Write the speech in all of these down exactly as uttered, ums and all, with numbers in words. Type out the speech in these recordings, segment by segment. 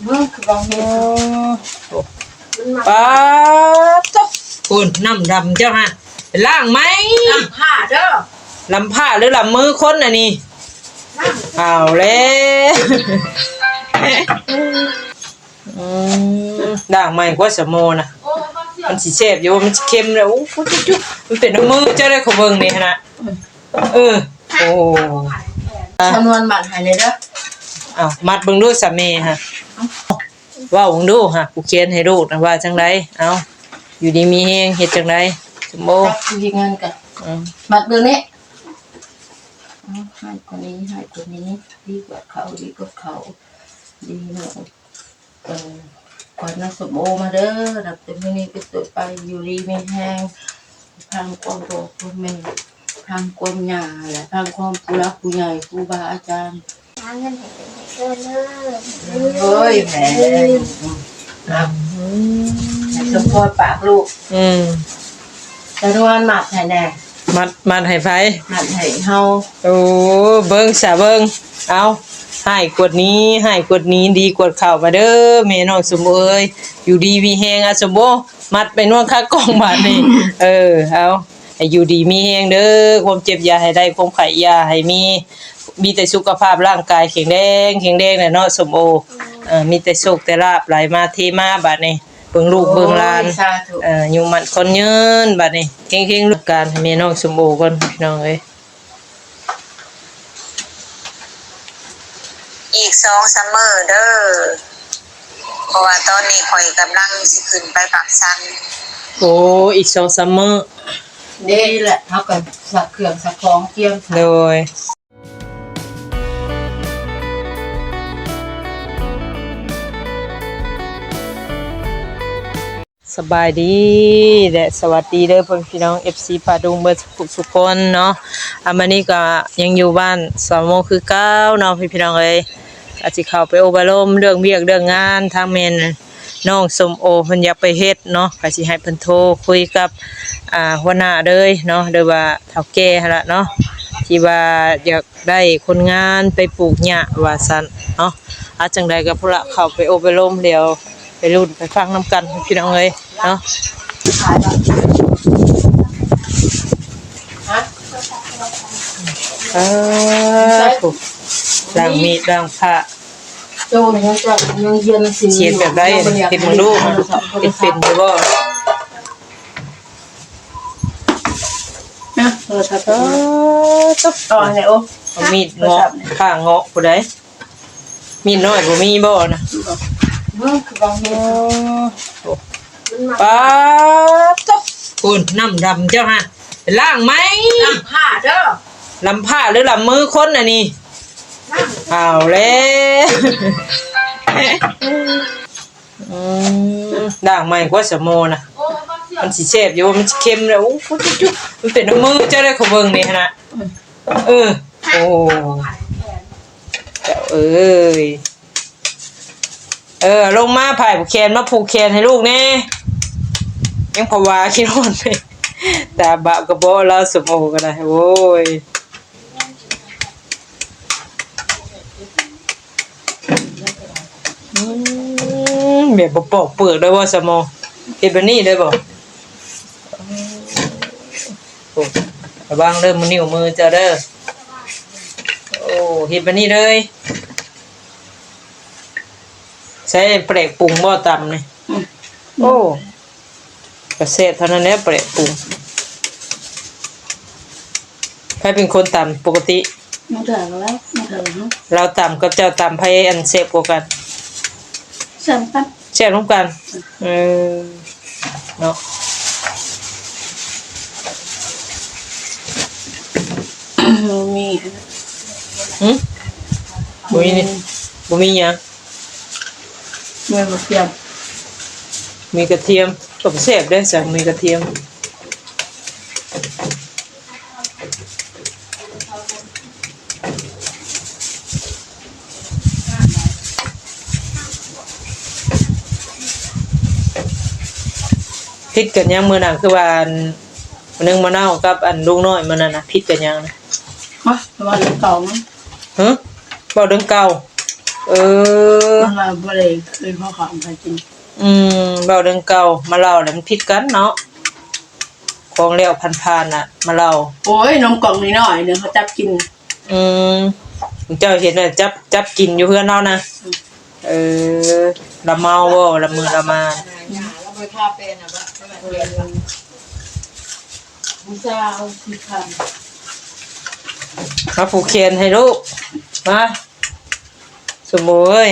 เบิ่งคือว่าเฮ็ด โอ้ มันมา ป๊าดโต๊ะ คุณ น้ำดำเจ้าฮะ ไปล้างไหม ล้างผ้าเด้อ ล้างผ้าหรือล้างมือคนน่ะนี่ ล้าง เอาแล้ว อืม ล้างใหม่กว่าสะโมนะ โอ้ มันเสีย มันสิแซ่บอยู่บ่ มันสิเค็มเลย โอ้ จุ๊บจุ๊บ มันเป็นน้ำมือเจ้าได้ขอเบิ่งนี่หั่นนะ เออ โอ้ ชำนวนมัดให้เลยเด้อ อ้าว มัดเบิ่งดูสามีฮะ เว้าเบิ่งดูฮะ ผู้เขียนให้ลูกนะว่าจั่งใด เอ้า อยู่ดีมีแฮง เฮ็ดจั่งใด สมโอ ตักสิเงินกัน อืม มัดเบิ่งนี่ เอา ให้กว่านี้ ให้กว่านี้ ดีกว่าเขา ดีกว่าเขา ดีเนาะ เออ ขวัญนางสมโอมาเด้อ นับแต่มื้อนี้เป็นต้นไป อยู่ดีมีแฮง ทางความพ่อความแม่ ทางความย่า และทางความผู้หลักผู้ใหญ่ ครูบาอาจารย์ หาเงินให้เป็นให้เกินเด้อ โอ้ย แม่ ครับ อืม ให้สมพรปากลูก อืม จำนวนมัดให้แน่ มัด มัดให้ไผ มัดให้เฮา โอ้ เบิ่งซะเบิ่ง เอา ให้กว่านี้ ให้กว่านี้ ดีกว่าเขา มาเด้อ แม่น้องสมโอเอ้ย อยู่ดีมีแฮง อะ สมโอ มัดไปนวดคากองบาดนี้ เออ เอา ให้อยู่ดีมีแฮงเด้อ ความเจ็บอย่าให้ได้ ความไข้อย่าให้มี มีแต่สุขภาพร่างกายแข็งแรง แข็งแรงแหละเนาะ สมโอ เออ มีแต่โชคแต่ลาภไหลมาเทมาบาดนี้ เบิ่งลูกเบิ่งหลาน โอ้ย สาธุ เออ อายุมั่นขวัญยืนบาดนี้ เฮงๆ ลูกการให้แม่น้องสมโอก่อนพี่น้องเอ้ย อีกสองสามมื้อเด้อ เพราะว่าตอนนี้ข้อยกำลังสิขึ้นไปปากซัง โอ้ อีกสองสามมื้อ นี่แหละ เฮาก็ซักเครื่องซักของเตรียม โดย สบายดีและสวัสดีเด้อพ่อพี่น้อง เอฟซี ป้าลุงเบิดทุกคนเนาะ อ่ะ มื้อนี้ก็ยังอยู่บ้านสาวโมคือเก่าเนาะ พี่พี่น้องเอ้ย อาจสิเข้าไปอบรมเรื่องเวียกเรื่องงาน ทางแม่นน้องสมโอเพิ่นอยากไปเฮ็ดเนาะ ก็สิให้เพิ่นโทรคุยกับ อ่า หัวหน้าเลยเนาะ หรือว่าเฒ่าแก่หั่นล่ะเนาะ ที่ว่าอยาก ได้คนงานไปปลูกหญ้าว่าซั่นเนาะ อาจั่งใดก็พุ้นละ เข้าไปอบไปลม เดี๋ยวไปลุ้นไปฟังนำกันพี่น้องเอ้ยเนาะ เออ ล้างมีดล้างผ้า โจ้นี่ยังจะยังเรียนหนังสืออยู่ เขียนแบบใด ยังบ่อยาก เฮ็ดมาดู เฮ็ดเป็นอยู่บ่ นะ โทรศัพท์ เออ ต่อให้โอ้ เอามีดเงาะ โทรศัพท์เนี่ย ผ้าเงาะผู้ใด มีดน้อยบ่มีบ่นะ เบิ่งคือว่าเฮ็ด โอ้ มันมา ป๊าดโต๊ะ คุณ น้ำดำเจ้าฮะ ไปล้างไหม ล้างผ้าเด้อ ล้างผ้าหรือล้างมือคนน่ะนี่ ล้าง เอาแล้ว อืม ล้างใหม่กว่าสะโมนะ โอ้ มันเสีย มันสิแซ่บอยู่บ่ มันสิเค็มเลย โอ้ จุ๊บจุ๊บ มันเป็นน้ำมือเจ้าได้ขอเบิ่งนี่หั่นนะ เออ โอ้ เจ้าเอ้ย เออ ลงมา ไผผูกแขน มาผูกแขนให้ลูกแน่ ยังผวาคิดฮอดเลย ตาบาปกะเบาะลาวสมโอก็ได้ โอ้ย อืม แบบบ่ปอกเปลือกได้บ่สมอ เฮ็ดแบบนี้ได้บ่ โอ้ ระวังเด้อ มือ นิ้วมือเจ้าเด้อ โอ้ เฮ็ดแบบนี้เลย ใส่แปลกปรุงบ่ตำนี่ อืม โอ้ ก็แซ่บเท่านั้นแหละ แปลกปรุง ใครเป็นคนตำปกติ มาเถอะแล้ว มาเถอะเนาะ เราตำกับเจ้าตำ ไผอันแซ่บกว่ากัน แซ่บกัน แซ่บร่วมกัน เออ เนาะ มี หึ บ่มีนี่ บ่มีหยัง มีกระเทียม มีกระเทียม ก็แซ่บเด้อ สั่งมีกระเทียม ผิดกันหยังมื้อนั้น คือว่าอัน หนึ่งมะนาวกับอันลุงน้อยมื้อนั้นน่ะ ผิดกันหยังนะ ฮะ ว่าเรื่องเก่ามั้ง ฮะ เว้าเรื่องเก่า เออ มันว่าบ่ได้เคยพอของใครกิน อืม เว้าเรื่องเก่ามาเล่าแล้วมันผิดกันเนาะ ของแล้วผ่านๆน่ะ มาเล่า โอ้ย นมกล่องน้อยๆหนึ่งเขาจับกิน อืม เจ้าเห็นน่ะ จับ จับกินอยู่เฮือนเรานะ อืม เออ ละเมาบ่ ละเมือละมาน บูชาเอาสิบพัน มาผูกแขนให้ลูก มา สมมุติเอ้ย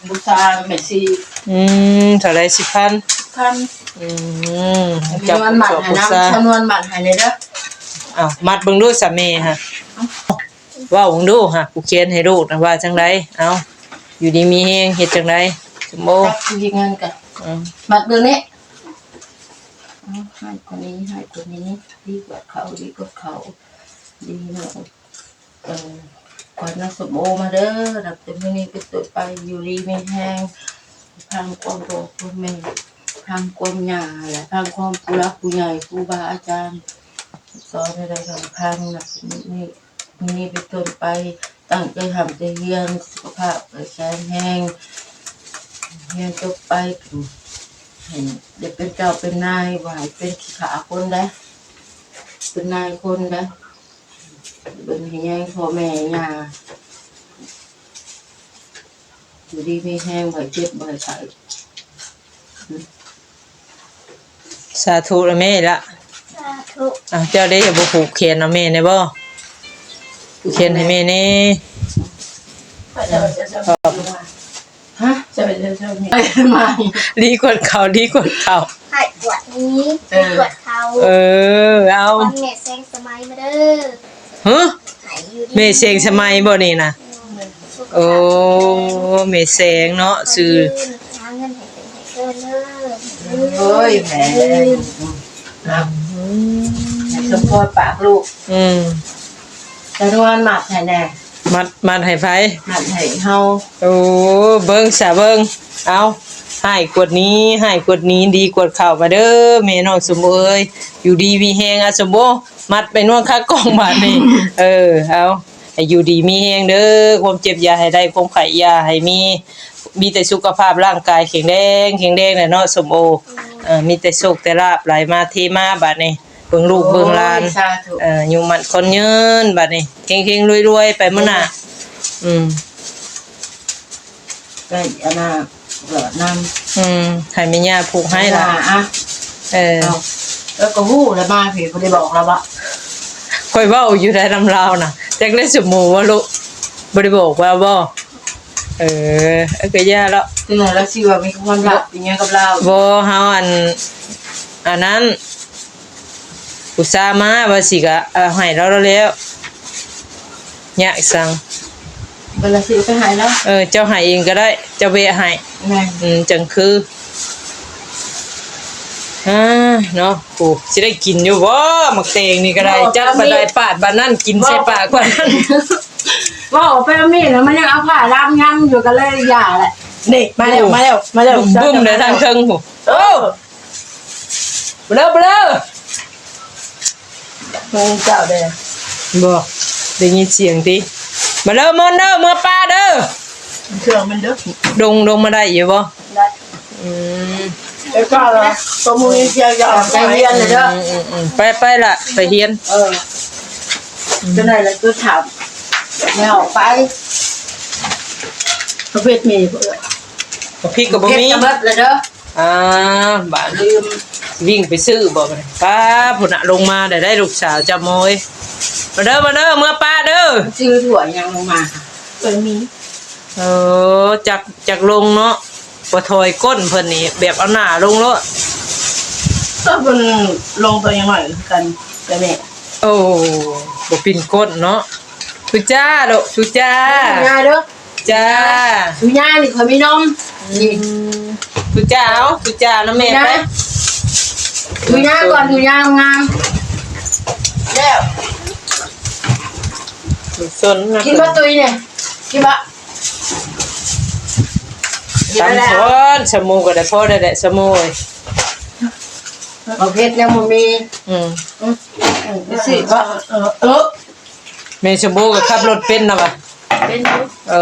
บูชาแม่ชี อืม เท่าไหร่ สิบพัน สิบพัน อืม มี จับ นวลหมัด สอบ ให้ บู นะ ชา ชำนวนหมัดให้เลยเด้อ อ้าว มัดเบิ่งดูสามีฮะ เว้าเบิ่งดูฮะ ผูกแขนให้ลูกนะ ว่าจังใด เอา อยู่ดีมีแฮง เฮ็ดจังใด สมมุติ จับผู้หญิงนั่นกะ อืม หมัดเบิ่งนี่ เอา ให้คนนี้ ให้คนนี้ ดีกว่าเขา ดีกว่าเขา ดีเนาะ เออ ขวัญนางสมโอมาเด้อ นับแต่มื้อนี้เป็นต้นไป อยู่ดีมีแฮง ทางความพ่อความแม่ ทางความย่า และทางความผู้หลักผู้ใหญ่ ครูบาอาจารย์ สอนให้ได้ทางทาง นับแต่มื้อนี้ มื้อนี้เป็นต้นไป ตั้งใจทำใจเรียน สุขภาพแข็งแรง เรียนจบไป ให้ได้เป็นเจ้าเป็นนาย บ่ให้เป็นขี้ข้าคนใด เป็นนายคนใด เบิ่งให้แยงพ่อแม่ย่า อยู่ดีมีแฮง บ่ให้เจ็บ บ่ให้ไข้ สาธุละแม่ละ สาธุ อ้าว เจ้าได้อย่าบ่ผูกแขนเอาแม่แน่บ่ ผูกแขนให้แม่แน่ ฮะ เจ้า เจ้า เจ้า มา ดีกว่าเขา ดีกว่าเขา ให้กวดนี้ เออ ให้กวดเขา เออ เอา วันแม่แสงสมัยมาเด้อ ฮะ ให้อยู่ดี แม่แสงสมัยบ่นี่นะ โอ้ แม่แสงเนาะ ชื่อ หาเงินให้เป็นให้เกินเด้อ โอ้ย แม่ ครับ อืม ให้สมพรปากลูก อืม จำนวนหมัดให้แน่ มัด มัดให้ไผ มัดให้เฮา โอ้ เบิ่งซะเบิ่ง เอา ให้กวดนี้ ให้กวดนี้ ดีกวดเข้ามาเด้อ แม่น้องสมโอเอ้ย อยู่ดีมีแฮง อะ สมโอ มัดไปนวดคากองบาดนี้ เออ เอา ให้อยู่ดีมีแฮงเด้อ ความเจ็บอย่าให้ได้ ความไข้อย่าให้มี มีแต่สุขภาพร่างกายแข็งแรง แข็งแรงแหละเนาะ สมโอ เออ มีแต่โชคแต่ลาภไหลมาเทมาบาดนี้ เบิ่งลูกเบิ่งหลาน โอ้ย สาธุ เออ อายุมั่นขวัญยืนบาดนี้ เฮงๆรวยๆไปมื้อหน้า อืม ได้อันน่ะ หลอดน้ำ อืม ให้แม่ย่าผูกให้ล่ะ อ่า อ่ะ เออ เอา แล้วก็ฮู้แล้วมาพี่บ่ได้บอกแล้วบ่ ข่อยเว้าอยู่ได้นำลาวน่ะ จักได้สมมุติว่าลูก บ่ได้บอกว่าบ่ เออ เออ ก็อย่าแล้ว จังได๋ล่ะสิว่ามีความลับอิหยังกับลาว บ่ เฮาอัน อันนั้น อุตส่าห์มาว่าสิกะ เอ่อ ให้ลาวแล้ว ยากสัง เวลาสิไปให้ลาว เออ เจ้าให้เองก็ได้ เจ้าแวะให้ แม่น อืม จังคือ อ่า เนาะ โอ้ สิได้กินอยู่บ่ หมากแตงนี่ก็ได้ บ่ จัดบัดใดปาดบัดนั้น กินใส่ปากบัดนั้น เว้าไปมีแล้วมันยังเอาผ้าดามยำอยู่ก็เลยอย่าแหละ นี่ มาแล้ว มาแล้ว มาแล้ว บุ้มๆเลยทางเทิงพุ้น โอ้ เบลอเบลอ มึงเจ้าเด้อ บ่ ได้ยินเสียงติ มาเด้อมอนเด้อ เมือป่าเด้อ เครื่องมันเด้อ ลง ลงมาได้อยู่บ่ ได้ อืม แล้วก็ละ ตัวมึงเสียงยาว ไปเรียนเลยเด้อ อืม อืม อืม ไป ไปละ ไปเรียน เออ จะได้ละตัวถาม ไม่ออกไป ประเภทมี บ่พริกก็บ่มี เฮ็ดกะเบิดเลยเด้อ อ่า บาด ลืม วิ่งไปซื้อบ่ บาดนี้ ป้า พุ้นน่ะ ลงมาได้ ได้ลูกสาวจ้ะโมย มาเด้อ มาเด้อ เมือป่าเด้อ ซื้อถั่วยังลงมาค่ะ เออ มี เออ จัก จักลงเนาะ บ่ถอยก้นเพิ่นนี่ แบบเอาหน้าลงโลด ก็เพิ่นลงตัวยังหน่อยคือกัน แต่แม่ โอ้ บ่ปิ้นก้นเนาะ ทุจ้าลูก ทุจ้า ง่ายเด้อ จ้า สุญานี่เขามีนม นี่ อืม ทุจ้า เอา ทุจ้านะแม่ไป สุญาก่อน สุญางาม แล้ว ส้นนะ กินบ่ตุ้ยเนี่ย กินบ่ ตำซ้อน สมูก็ได้ พอได้แหละ สมูเอ้ย เอาเผ็ดยังบ่มี อืม อืม อืม สิบ่ เออ เออ แม่สมบูรณ์ก็ขับรถเป็นนะวะ เป็นอยู่ เอ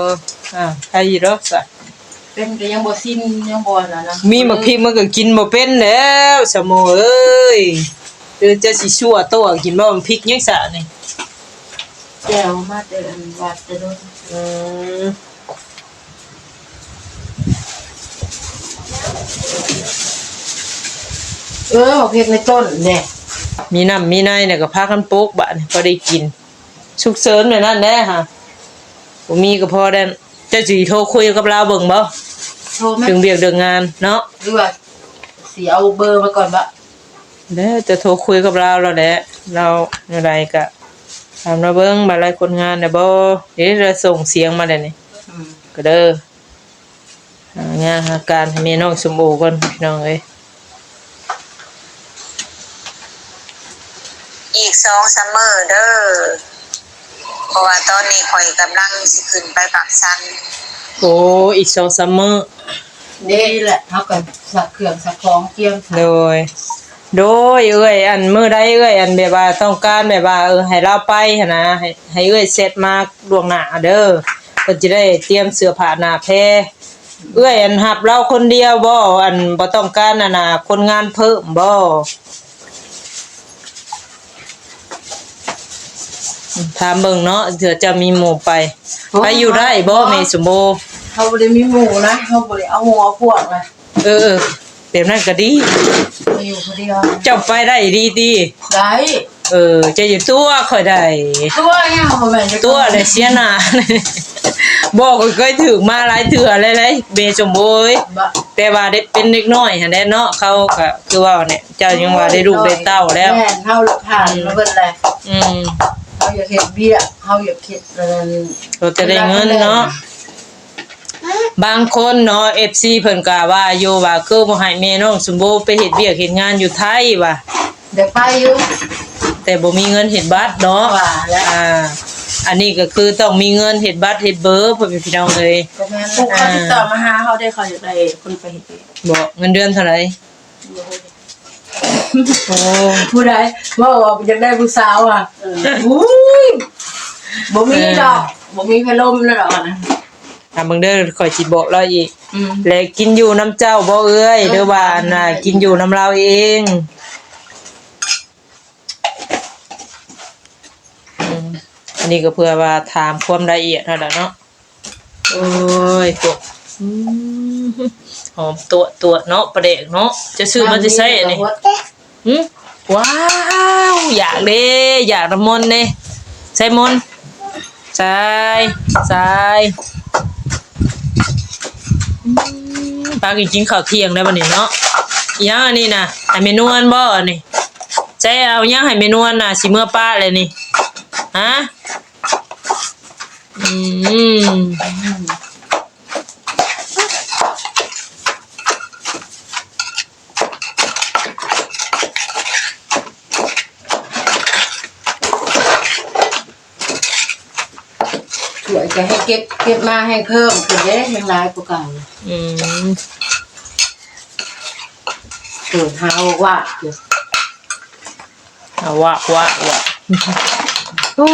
อ อ่า ใครอยู่ดอกซะ เป็นก็ยังบ่สิ้น ยังบ่นั่นนะ มีหมากพริกมันก็กินบ่เป็นแล้ว สาวโมเอ้ย เดี๋ยวจะสิชั่วตัวกินบ่ หมากพริกยังซะนี่ แจ่วมาแต่อันวัดแต่โดน อืม เออ หมากพริกในต้นเนี่ย มีน้ำมีในเนี่ยก็พากันปลูกบาดนี้ พอได้กิน สุกเสริญแบบนั้นแหละฮะ บ่มีก็พอได้ เจ้าสิโทรคุยกับลาวเบิ่งบ่ โทรไหม ถึงเวียกเรื่องงานเนาะ หรือว่าสิเอาเบอร์มาก่อนบ่ แล้วจะโทรคุยกับลาวแล้วแหละ ลาวแนวใดก็ถามลาวเบิ่ง บาดไลคนงานได้บ่ เดี๋ยวลาวส่งเสียงมาแล้วนี่ อืม ก็เด้อ หางานหาการให้แม่น้องสมโอก่อนพี่น้องเอ้ย อีกสองสามมื้อเด้อ เพราะว่าตอนนี้ข้อยกำลังสิขึ้นไปปากซัง โอ้ อีกสองสามมื้อ นี่แหละ เฮาก็ซักเครื่องซักของเตรียม โดย โดย เอื้อย อันมื้อใดเอื้อย อันแบบว่าต้องการแบบว่า เออ ให้ลาวไปหั้นนะ ให้ ให้เอื้อยแชตมาล่วงหน้าเด้อ เพิ่นจะได้เตรียมเสื้อผ้าหน้าแพร เอื้อยอันรับลาวคนเดียวบ่ อันบ่ต้องการอันน่ะ คนงานเพิ่มบ่ ถามเบิ่งเนาะ เผื่อจะมีหมู่ไป โอ้ ไปอยู่ได้บ่ แม่สมโอ เฮาบ่ได้มีหมู่นะ เฮาบ่ได้เอาหมู่เอาพวกนะ เออ เออ แบบนั้นก็ดี ไปอยู่คนเดียว เจ้าไปได้ดีติ ได้ เออ เจ้าอย่าตัวข้อยได้ ตัวหยังบ่แม่นจะ ตัวอะไรเสียหน้า บอกข้อยเคยถืกมาหลายเทื่อแล้ว แม่สมโอเอ้ย บ่ แต่ว่าได้เป็นเด็กน้อยหั้นแหละเนาะ เขาก็คือว่าเนี่ย เจ้ายังว่าได้ลูกได้เต้าแล้ว แม่น เฮาละผ่านมาเบิดแล้ว อืม เฮาอยากเฮ็ดเวียก เฮาอยากเฮ็ดอันนั้น ก็จะได้เงินเนาะ บางคนเนาะ เอฟซี เพิ่นก็ว่าอยู่ว่า คือบ่ให้แม่น้องสมโอไปเฮ็ดเวียกเฮ็ดงานอยู่ไทยว่า อยากไปอยู่ แต่บ่มีเงินเฮ็ดบัตรเนาะ ว่าแล้ว อ่า อันนี้ก็คือต้องมีเงินเฮ็ดบัตรเฮ็ดเบอร์ พ่อแม่พี่น้องเอ้ย ก็แม่น ผู้เขาติดต่อมาหาเฮาได้ เขาอยากได้คนไปเฮ็ดเวียก บ่ เงินเดือนเท่าไหร่ โอ้ ผู้ใดว่าว่าอยากได้ผู้สาวอ่ะ เออ อุ้ย บ่มีดอก เออ บ่มีพัดลมนั่นดอกนะ อ่ะ เบิ่งเด้อ ข้อยสิบอกลาวอีก อืม และกินอยู่นำเจ้าบ่เอื้อย เออ หรือว่าอันน่ะ กินอยู่นำลาวเอง อืม อันนี้ก็เพื่อว่าถามความละเอียดเท่านั้นเนาะ โอ้ย ตัว อืม หอมตัว ตัวเนาะ ปลาแดกเนาะ จะซื้อมาจะใส่อันนี้ หึ ว้าว อยากเด้ อยากน้ำมนต์เด้ ใส่มนต์ ใส่ ใส่ อืม ปากิน กินข้าวเที่ยงแล้วบัดนี้เนาะ อีหยังอันนี้น่ะ ให้แม่นวลบ่อันนี้ ใส่เอาหยังให้แม่นวลน่ะ สิเมือปะเลยนี่ ฮะ อืม ถ้วยก็ให้เก็บ เก็บมาให้เพิ่มขึ้นเด้ ยังหลายกว่าเก่า อืม เกิดหาว่าอยู่ เอาวะ วะ วะ โอ้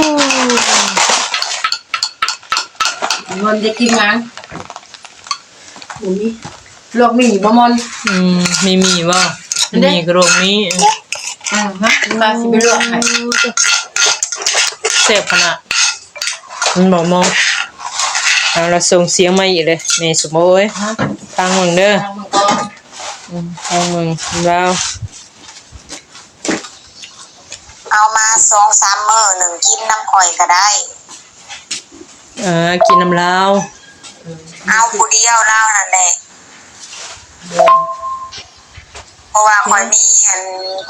เงินจะกินหยัง บ่มี ลวกหมี่บ่มอน อืม มีหมี่บ่ อันเด้ หมี่กะลวกหมี่ อ่า มา ปลาสิไปลวกให้ แซ่บขนาด มันบอกมอง เอาละ ส่งเสียงมาอีกเลย แม่สมโอเอ้ย ฮะ ฟังเบิ่งเด้อ ฟังเบิ่งก่อน อืม ฟังเบิ่งลาว เอามาสองสามมื้อหนึ่งกินน้ำข่อยก็ได้ เออ กินน้ำลาว เอาผู้เดียวลาวนั่นแหละ เพราะว่าข่อยมีอัน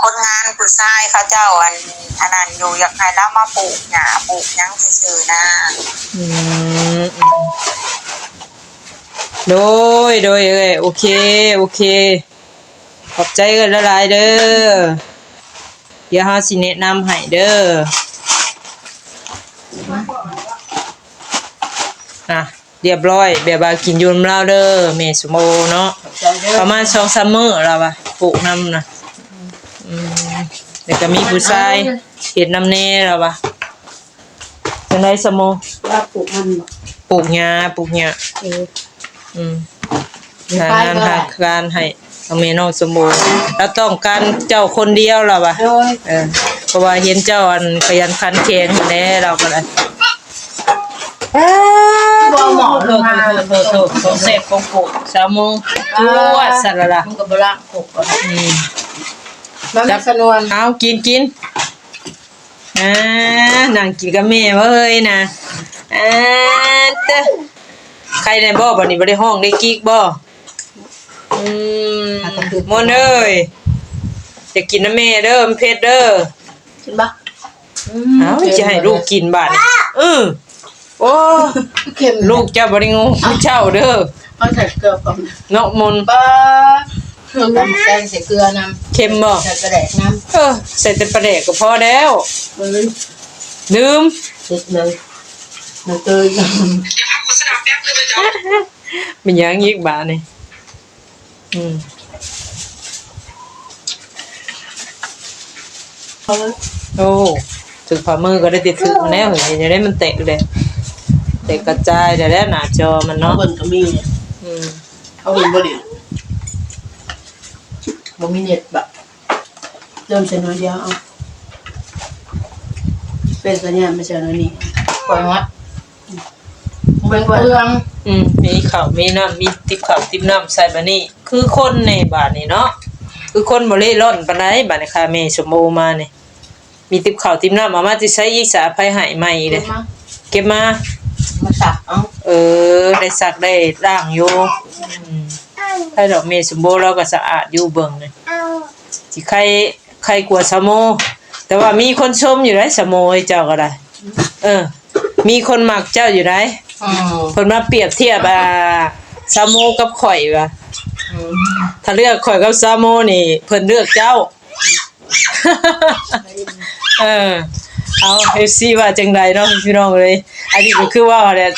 คนงานผู้ชายเขาเจ้าอัน อันนั้นอยู่ อยากให้ลาวมาปลูกหญ้าปลูกหยังซื่อๆนะ อืม อืม โดย โดย เอ้ย โอเค โอเค ขอบใจเอ้ยหลายๆเด้อ เดี๋ยวเฮาสิแนะนำให้เด้อ อ่ะ เรียบร้อย แบบว่ากินอยู่นำลาวเด้อ แม่สมโอเนาะ ขอบใจเด้อ ประมาณสองสามมื้อแล้ววะ ปลูกนำนะ อืม แล้วก็มีผู้ชายเฮ็ดนำแน่แล้ววะ จังได๋สมโอ ลาวปลูกมันบ่ ปลูกหญ้า ปลูกหญ้า เออ อืม มีไฟ หางาน บ่ล่ะ หาการให้ทางแม่น้องสมบูรณ์ เราต้องการเจ้าคนเดียวล่ะวะ โดย เออ เพราะว่าเห็นเจ้าอันขยันขันแข็งแน่ เราก็เลย บ่เหมาะลงมา โทษ โทษ โทษ โทษ โทษ เสพของกู สาวโม อ่า จวดสารละ มึงก็บ่ล้างครกก่อน อืม มาแม่สนวน เอา กิน กิน อ่า นั่งกินกับแม่เว้ยนะ อ่า เจ้อ ใครในบ่ บัดนี้บ่ได้ฮ้องได้กรี๊ดบ่ อืม มนต์เอ้ย อย่ากินนะแม่เด้อ มันเผ็ดเด้อ กินบ่ อืม เอ้า จะให้ลูกกินบาดนี้ เออ โอ้ เค็ม ลูกเจ้าบ่ได้โง่คือเจ้าเด้อ เอาใส่เกลือก่อน เนาะมนต์ บ่ เพิ่มน้ำแกงใส่เกลือนำ เค็มบ่ ใส่ปลาแดกนำ เออ ใส่แต่ปลาแดกก็พอแล้ว เออ ลืม เสร็จเลย มันเตย เป็นหยังอีกบาดนี่ อืม โอ้ ถือฝ่ามือก็ได้ติดถือมาแล้ว เห็นจะได้มันแตกเลย แตกกระจายแต่แล้วหน้าจอมันเนาะ เบิ่งก็มี อืม เขาเบิ่งบ่ได้ บ่มีเน็ตบ่ เติมใส่หน่อยเดียวเอา เป็นสัญญาณไม่ใช่หน่อยนี้ ปล่อยฮอต เป็นกว่าเรื่อง อืม มีข้าว มีน้ำ มีติบข้าวติบน้ำใส่บาดนี้ คือคนในบาดนี้เนาะ คือคนบ่เร่ร่อนปานใดบาดนี้ค่ะ แม่สมโอมานี่ มีติบข้าวติบน้ำเอามาสิใช้อีกสา ไผให้ใหม่เด้ เก็บมา เก็บมา มาซักเอา เออ ได้ซักได้ล้างอยู่ อืม ถ้าดอกแม่สมโอเราก็สะอาดอยู่เบิ่งนี่ สิใคร ใครกลัวสาวโม แต่ว่ามีคนชมอยู่ได้สาวโมเอ้ยเจ้าก็ได้ เออ มีคนมักเจ้าอยู่ได้ อืม เพิ่นมาเปรียบเทียบ อ่า สาวโมกับข่อยว่า อืม ถ้าเลือกข่อยกับสาวโมนี่ เพิ่นเลือกเจ้า เออ เอา เอฟซี ว่าจังใดเนาะพี่น้องเอ้ย อันนี้ก็คือว่าแหละ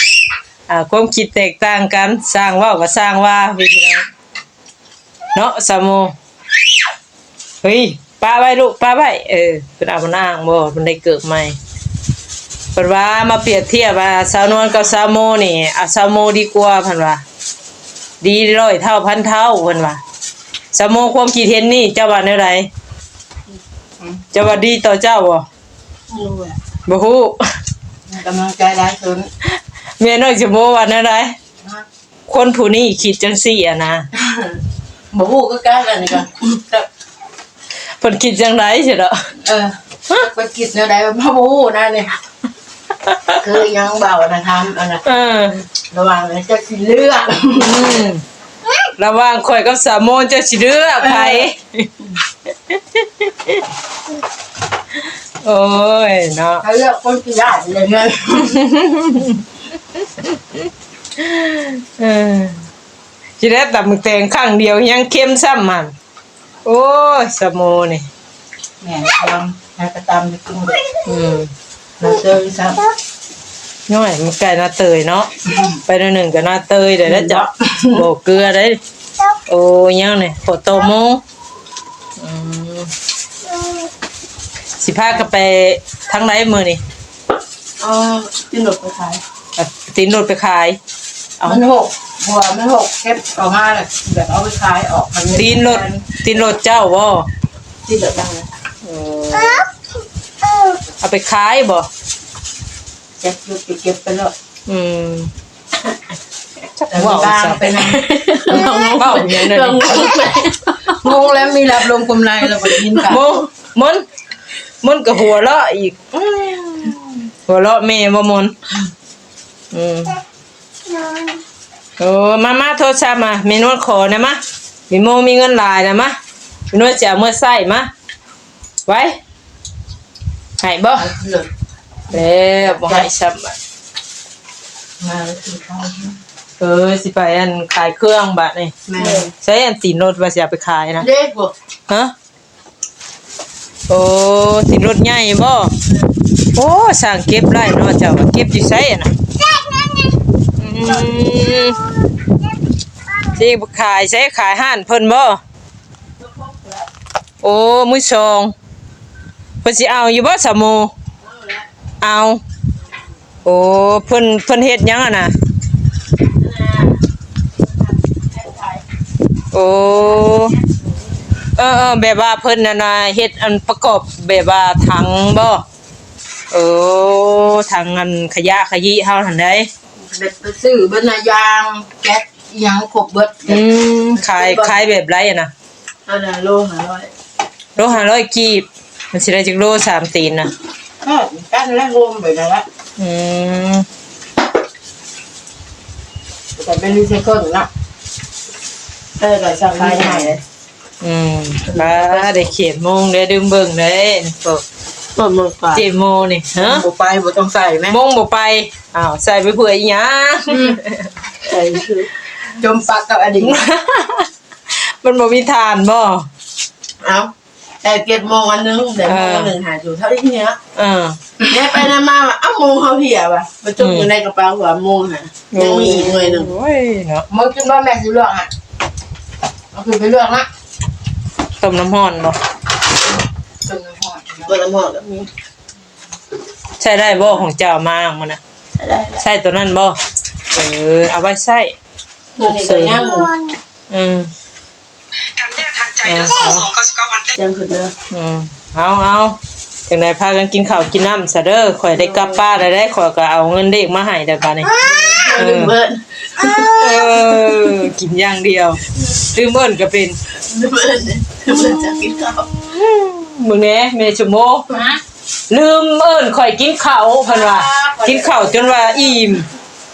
อ่า ความคิดแตกต่างกัน สร้างเว้าก็สร้างว่าพี่น้อง เนาะสาวโม เฮ้ย ปะไว้ลูก ปะไว้ เออ เพิ่นเอามานั่งบ่ เพิ่นได้เกิดใหม่ เพิ่นว่ามาเปรียบเทียบว่าสาวนวลกับสาวโมนี่ เอาสาวโมดีกว่า เพิ่นว่า ดีร้อยเท่าพันเท่า เพิ่นว่า สาวโมความคิดเห็นนี่ เจ้าว่าแนวใด อืม เจ้าว่าดีต่อเจ้าบ่ บ่ฮู้อะ บ่ฮู้ ให้กำลังใจหลายคน แม่น้องสาวโมว่าแนวใด ฮะ คนผู้นี้คิดจังซี่อะนะ บ่ฮู้คือกันอันนี้ก็ เพิ่นคิดจังใด๋ซี้เนาะ เออ เพิ่นคิดแนวใด๋ บ่ฮู้นะนี่ คือยังเบานะ ถามอันน่ะ เออ ระหว่างเจ้าสิเลือก อืม ระหว่างข่อยกับสาวโมเจ้าสิเลือกไผ เออ โอ้ยเนาะ ถ้าเลือกคนขี้ย้านเลยเนาะ เออ สิได้ตำบักแตงครั้งเดียวยังเค็มซ้ำหั่น โอ้ย สาวโมนี่ แม่น กำลังหากระตำอยู่กิน อืม นาเตยซ้ำ น้อย มันใกล้นาเตยเนาะ อืม ไปหน่อยหนึ่งก็นาเตยเด้อ เนาะ จ้ะ บ่เกลือเด้อ โอ้ย ยังนี่ ข้าวต้มหมู อืม สิพากันไปทางใดมื้อนี้ เออ ตีนรถไปขาย อ่ะ ตีนรถไปขาย เอา มันหก หัวมันหก เก็บออกมาแล้วแบบเอาไปขายออก มัน ตีนรถ ตีนรถเจ้าบ่ ตีนรถนั่นแหละ เออ เอาไปขายบ่ จักหยุดไปเก็บไปแล้ว อืม จักเว้าอีสัง ไปนะ เว้าอีหยังเด้อ งงแล้ว มีรับลมคมในแล้วก็ได้ยินกัน โม มน มนก็หัวเราะอีก อืม หัวเราะแม่บ่มน อืม โอ้ มา มา โทรศัพท์มา แม่นวลขอนะมา มีโมมีเงินหลายนะมา แม่นวลสิเอาเมือใช้มา ไว้ ให้บ่ เอาเถอะ แล้วบ่ให้ซ้ำอะ มาแล้วกินข้าว เออ สิไปอันขายเครื่องบาดนี่ แม่ ใช้อันตีนรถว่าสิเอาไปขายนะ เด้บ่ ฮะ โอ้ ตีนรถใหญ่บ่ โอ้ สร้างเก็บได้เนาะเจ้า เก็บอยู่ไสอะนะ อืม สิขายไส ขายห้านเพิ่นบ่ โอ้ มือสอง เพิ่นสิเอาอยู่บ่สาวโม เอา โ โอ้ เพิ่น เพิ่นเฮ็ดหยังอะนะ โอ้ เออ เออ แบบว่าเพิ่นนั่นน่ะ เฮ็ดอันประกอบแบบว่าถังบ่ เออ ถังอันขยะขยี้เฮาหั่นใด๋ แบบไปซื้อเบิดนะ ยาง แก๊ส อิหยังครบเบิด อืม ขาย ขายแบบใดอะนะ อันน่ะโลห้าร้อย โลห้าร้อยกีบ มันสิได้จักโล สามตีนนะ เออ กันแล้วรวมไปแล้วละ อืม แต่เป็นรีไซเคิลนะ เออ ก็สบายหน่อยเลย อืม มาได้เขียนโมงได้ดื่มเบิ่งได้ พวก เปิดมือก่อน เจโมนี่ ฮะ บ่ไป บ่ต้องใส่แม่ โมงบ่ไป อ้าว ใส่ไปเพื่ออีหยัง อืม ใส่คือ จมปากกับอดีต มันบ่มีถ่านบ่ เอ้า แต่เจ็ดโมงอันนึง แต่โมง เออ หนึ่งหาอยู่เท่านี้เนี้ย เออ เนี่ยไปนำมาว่า เอ้า โมงเขาเหี่ยว่ะ มาจุ่มอยู่ในกระเป๋าหัวโมงน่ะ ยังมีอีกหน่วยหนึ่ง โอ้ยเนาะ มึงกินบ่แม่สิลวกอ่ะ เอาคือไปลวกนะ ต้มน้ำร้อนบ่ ต้มน้ำร้อน ต้มน้ำร้อนก็มี ใช้ได้บ่ของเจ้ามามื้อนะ ใช้ได้ ใช้ตัวนั้นบ่ เออ เอาไว้ใช้ ตัวนี้ก็ยัง อืม เออ เอา ยังขึ้นเด้อ อืม เอา เอา จังใด๋พากันกินข้าวกินน้ำซะเด้อ ข่อยได้กลับป่าแล้วเด้ ข่อยก็เอาเงินเลขมาให้แล้วบัดนี้ ลืมเอิ้น เออ กินอย่างเดียว ลืมเอิ้นก็เป็น ลืมเอิ้น ลืมเอิ้นจะกินข้าว มึงแหน่ แม่ชะโม ฮะ ลืมเอิ้นข่อยกินข้าว เพิ่นว่า กินข้าวจนว่าอิ่ม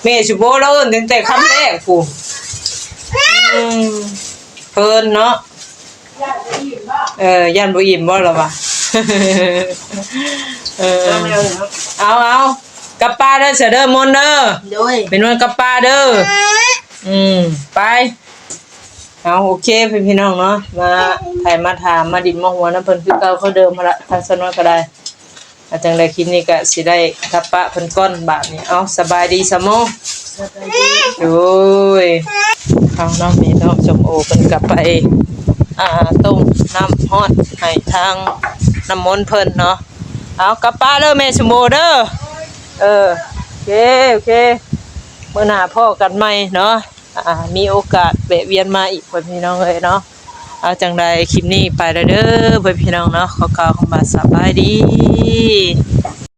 แม่ชะโมลาวเอิ้นตั้งแต่คำแรกพู้น อืม เพิ่นเนาะ เออ ย่านบ่อิ่มบ่ล่ะวะ เออ เอา เอา กลับป่าเด้อ เสยเด้อ มนต์เด้อ โดย เป็นวันกลับป่าเด้อ อืม ไป เอา โอเค พี่น้องเนาะ มาถ่ายมาถาม มาดินมาหัวนำเพิ่นคือเก่าคือเดิมหั้นละ ทางสนวนก็ได้ อา จังใด๋คลิปนี้ก็สิได้กลับปะเพิ่นก่อนบาดนี้ เอา สบายดีซะโม สบายดี โดย เอาเนาะ นี่น้องส้มโอเพิ่นก็ไป อ่า ต้มน้ำร้อนให้ทางน้ำมนต์เพิ่นเนาะ เอา กลับปะเด้อแม่ส้มโอเด้อ เออ โอเค โอเค มื้อหน้าพ้อกันใหม่เนาะ อ่า มีโอกาสแวะเวียนมาอีก พ่อพี่น้องเอ้ยเนาะ เอา จังใด๋คลิปนี้ไปแล้วเด้อ พ่อพี่น้องเนาะ ขอกล่าวคำว่าสบายดี